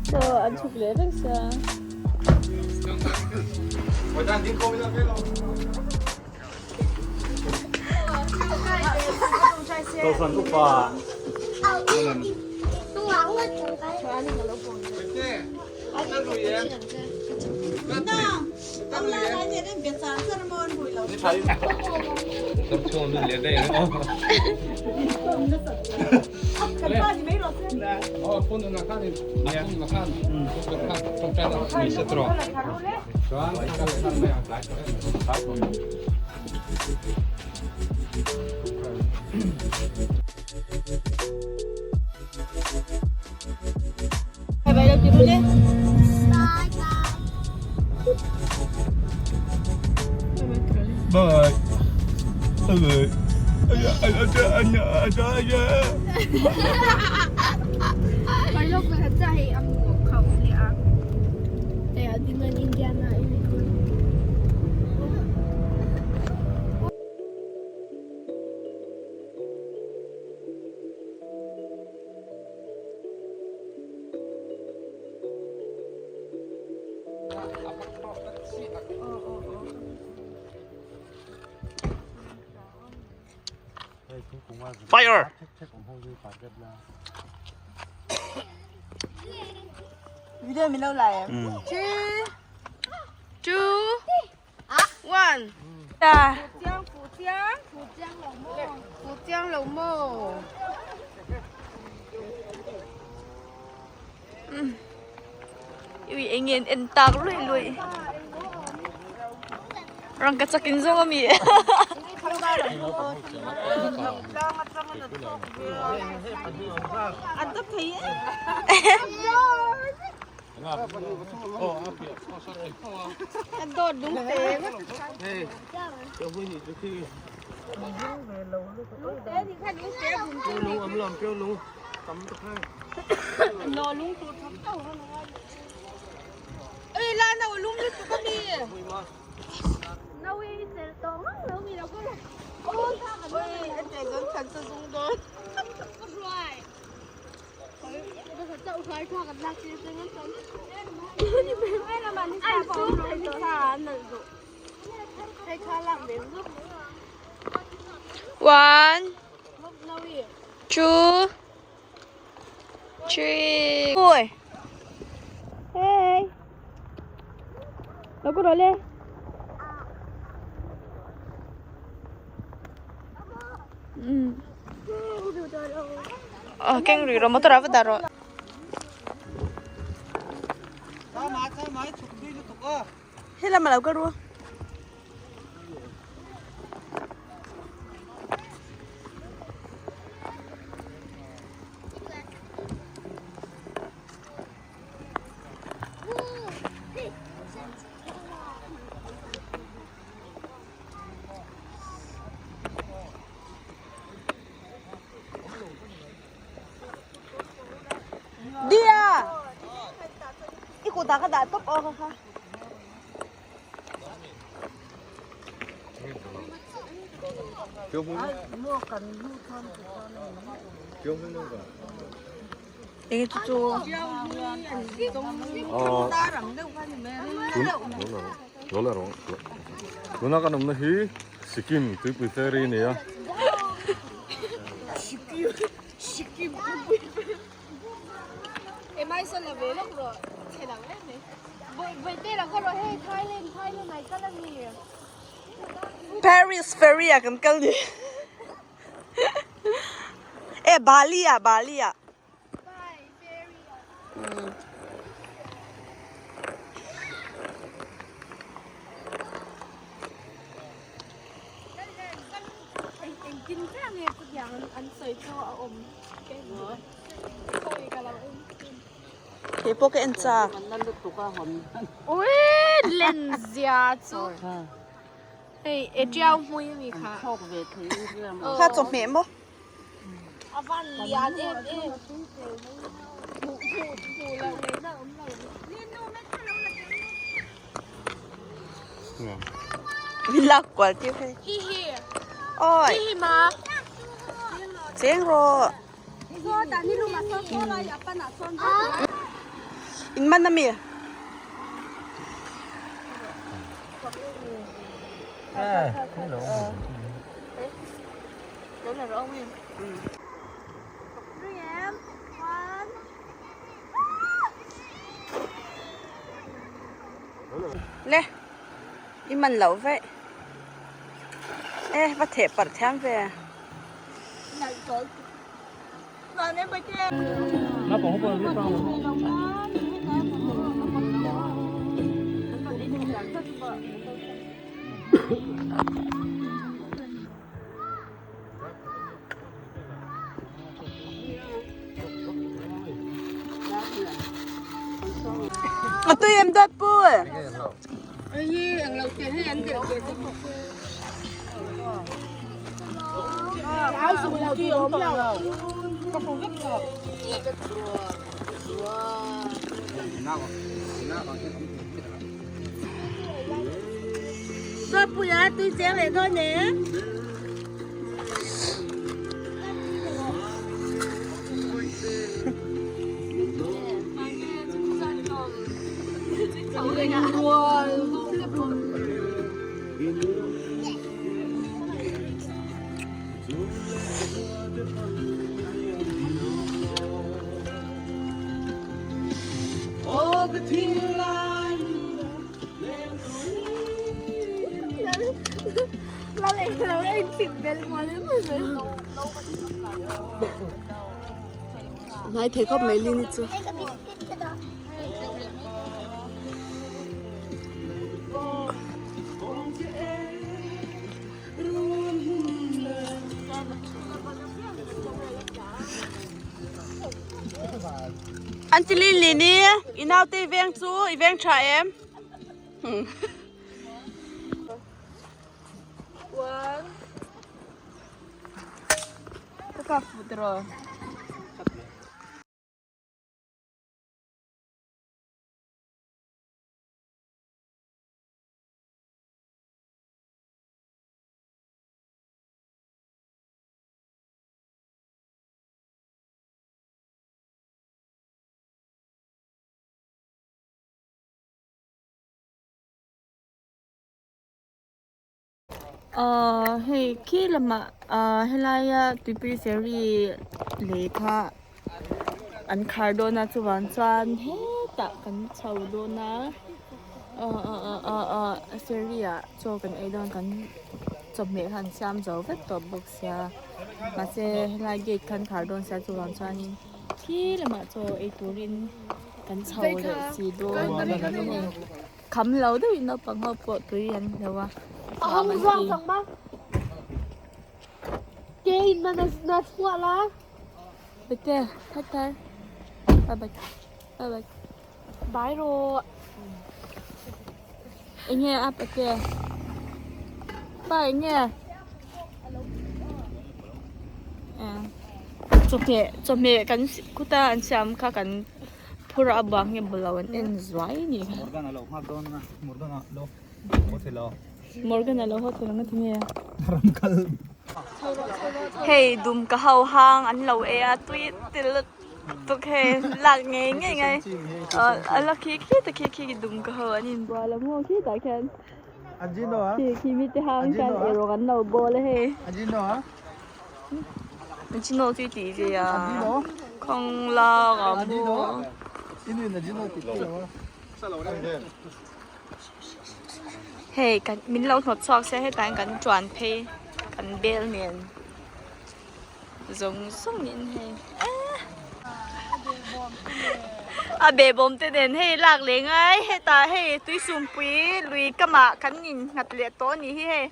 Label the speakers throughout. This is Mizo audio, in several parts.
Speaker 1: So an chhuk leh vek sia.
Speaker 2: Kohhran upa Bye. Bye.
Speaker 3: Fire!
Speaker 4: Video min lo lai em?
Speaker 1: Three, two, one.
Speaker 4: Ta.
Speaker 1: Ui eng en en tak lui lui. Rangkachak in zawng ami. One, two, three. Ui. Hey. Lo ko le. Ờ, keng rui ro motor a va dah rawh.
Speaker 4: Helam a lo ka ru. Dia! I kut ah ka dah tawp aw kha. Eng chu chu.
Speaker 2: Tuna kan awmna hi Sikkim tuipui ferry a ni a.
Speaker 4: Paris ferry ah kan kal ni. E Bali ah Bali ah. Kei pawh ka en chak.
Speaker 1: Ui len zia chu hei e tiau hmui ami kha.
Speaker 4: Kha chawhmeh maw?
Speaker 1: A van lian em em. Hmuh hmuh hmuh loh ngaihna awm lo.
Speaker 4: Min lak kual tir hei.
Speaker 1: Hi hi.
Speaker 4: Oi. Cheng rawh. In man ami? Le i man loh vaih e va theh parh thiam ve. A tui em dawt pu. Ngai thei khawp mai Lini chu. An ti Lin Lini i naute i veng chu i veng tha em?
Speaker 3: Ahh hei khi lamah ahh helaia tuipui ferry lei kha an khar dawn a chuvang chuan hetah kan chho dawn a ahh ahh ahh ahh ferry ah chaw kan ei dawn kan chawhmeh kha an siam zo vek tawh bawk sia mahse helai gate kha an khar dawn sia chuvang chuanin khi lamah chaw ei turin kan chho leh si dawn a ni. Kham lo deuhin naupang ho pawh tui an hleuh a.
Speaker 1: A hawng zuang chang ma. Ke in na na chhuah la.
Speaker 3: Bete, thar thar. Bye bye. Bye bye.
Speaker 1: Bye ro.
Speaker 3: Enge a pate. Pa enge. Chawhmeh chawhmeh kan khuta an siam kha kan Phur a bang hi bawlh lo an en zuai a ni.
Speaker 5: Morgan a lo nghak dawn a, Morgan a lo haw thei lo.
Speaker 3: Morgan a lo haw thei lo nga tinge?
Speaker 5: Ram kal.
Speaker 3: Hei dum ka ho hang an lo ei a tui til lutuk hei lak ngei ngei ngai a la khi khi ta khi khi dum ka ho an inbual a maw khitah khian khi khi mite hang khian eirawng an lo bawl a hei. Chino chu i tih ve a khawng lak a maw. Hei kan min lo hnawt chhuak se hetah hian kan tuan phei kan bel nen zawng zawng in hei a behbawm te nen hei lak leh ngai hetah hei tuisumpui lui kamah kan innghat leh tawh a nih hi hei.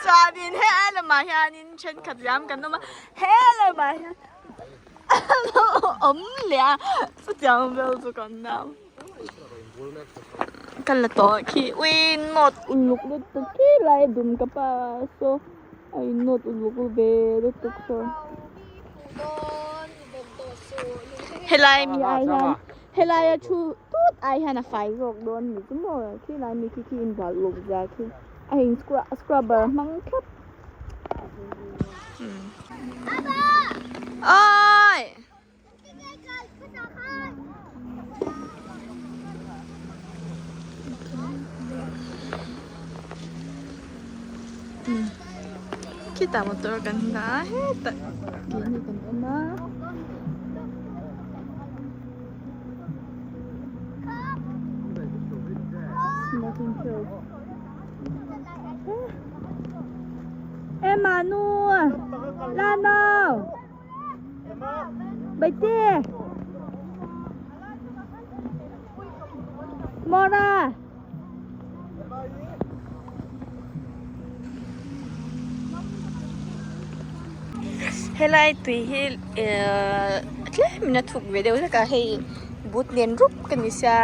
Speaker 3: Chuanin he lamah hianin thenkhat liam kan awm a, he lamah hian awm leh a chutiang vel chu kan nau. Ka la tawh khi ui nawt uluk lutuk khi lai dum ka pa saw a in nawt uluk ve lutuk saw. Helai mi ai hian helaia thu tut ai hian a fai zawk dawn ni chu maw khilai mi khi khi inbual uluk zia khi. A in scrubber hmang thlap. Oi! Khitah motor kan dah a hetah keini kan awm a. Smoking hills. Emma nu Lano Baite Mora Helai tui hi ehh tlemin a thuk ve deuh hlek a hei but lian rup ka ni sia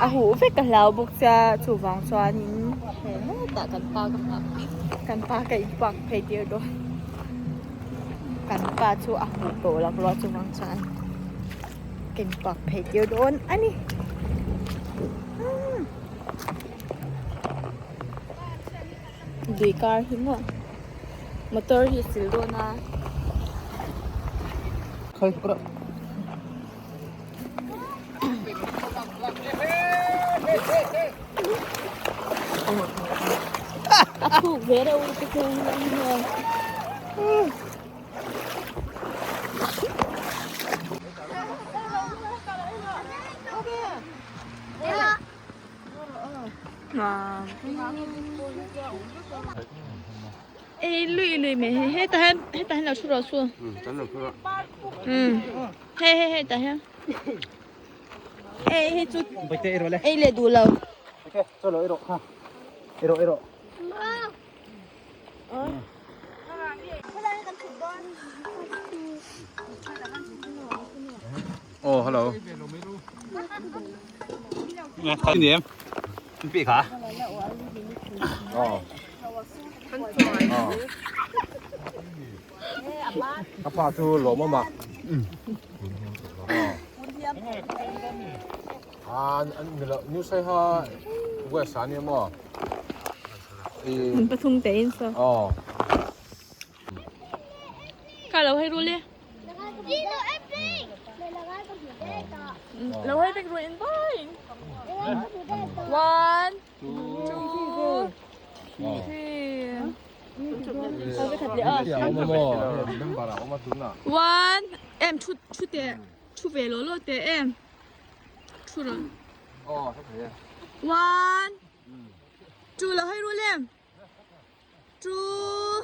Speaker 3: a huh vek ka hlau bawk sia chuvang chuanin hetah kan pa ka kan pa ka in park phei tir dawn kan pa chu a huh tawh laklawh chuvang chuan ka in park phei tir dawn a ni. Lui kar hi maw motor hi a sil dawn a. A thuk ve reuh te chu hian. Ei lui lui mai hei hetah hian hetah hian lo thu rawh chu hei hei hetah hian ei hei chu ei leh duh lo.
Speaker 2: Oh hello. Ka pa chu lawm awm a. A New Saiha West a nia maw?
Speaker 3: Hmun pathum te in saw.
Speaker 2: Aw.
Speaker 3: Ka lo hei rul e. Lo hei vek rul in vai. One, two, three. One, em thu thu te thu ve lo lo te em. Thu rawh. One, two lo hei rul em. Two.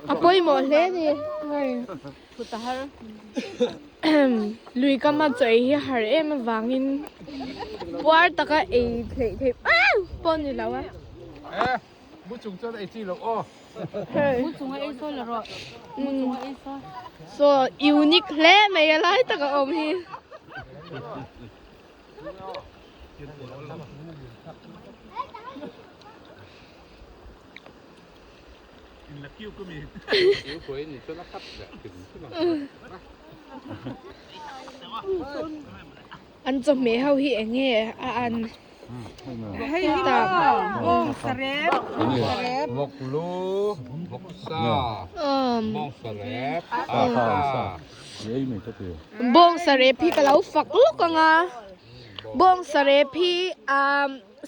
Speaker 1: A pawimawh hle ni. Lui kama chaw ei hi har em avangin puar taka ei theih theih pawh ni lo a.
Speaker 2: Mu chung chuan ei chi loh aw.
Speaker 1: Mu chung a ei sawi la rawh. Mu chung a ei sawi. So unique hle mai a lai tak a awm hi. An chawhmeh ho hi eng nge a an? Hei tak.
Speaker 4: Bawng sarep.
Speaker 2: Vawk lu, vawk sa, bawng sarep, sa.
Speaker 1: Bawng sarep hi ka lo fak lawk ang a. Bawng sarep hi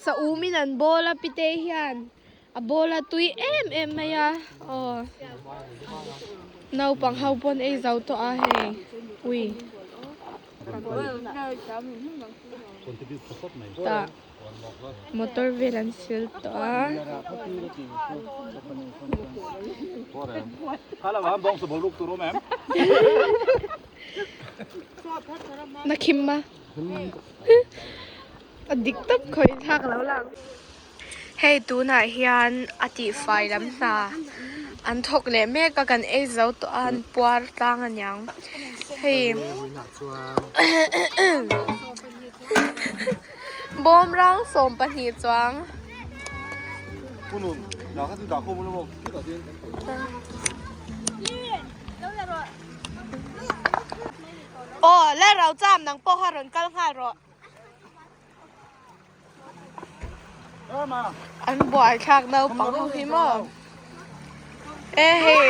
Speaker 1: sa um in an bawl a pite hian a bawl a tui em em mai a. Aw naupang ho pawn ei zo tawh a hei ui. Tah motor vel an sil tawh a. Na khim a a dik tak khawi thlak lo lang. Hei tunah hian a tihfai lam hna an thawk leh mek a kan ei zo tawh a an puar tlang aniang hei bawm rang 12 chuang. Aw. Aw le ro cham nang pawh kha rawn kal nghal rawh. An buai thlak naupang ho hi maw? E hei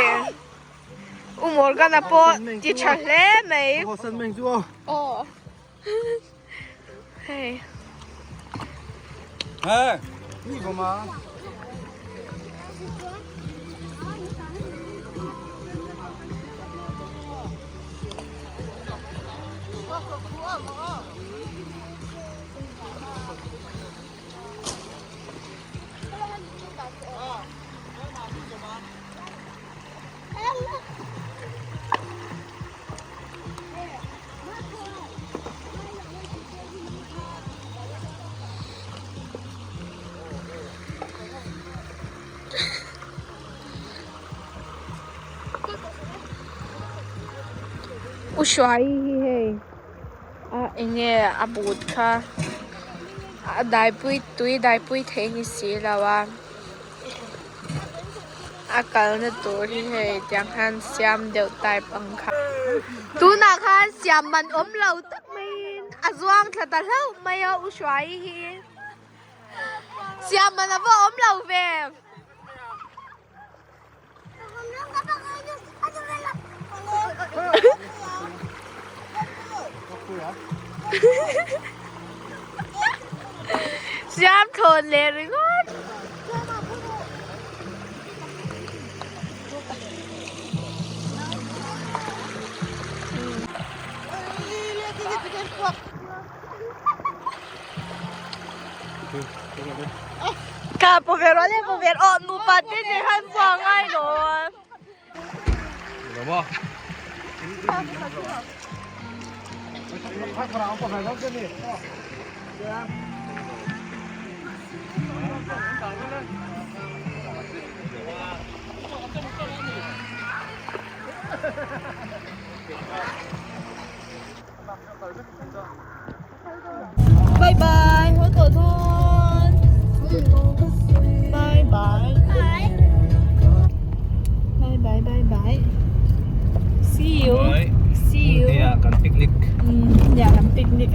Speaker 1: U Morgan-a pawh ti tha hle mai. Aw hei. U Hruai hi hei a enge a but kha a daipui tui daipui theih ni si lo a a kalna tur hi hei tiang hian siam deuh type ang kha tunah khan siam man awm lo tak maiin a zuang thla ta hlauh mai a U Hruai hi. Siam man a va awm lo ve. Siam thawn leh ringawt. Ka po ve rawh le po ve aw nupa te nen khan pua ngai lo a.
Speaker 3: Bye bye haw tawh dawn Bye bye Bye bye bye bye See you See you
Speaker 5: Hmun hnih ah kan picnic
Speaker 3: Hmun hnih ah kan picnic.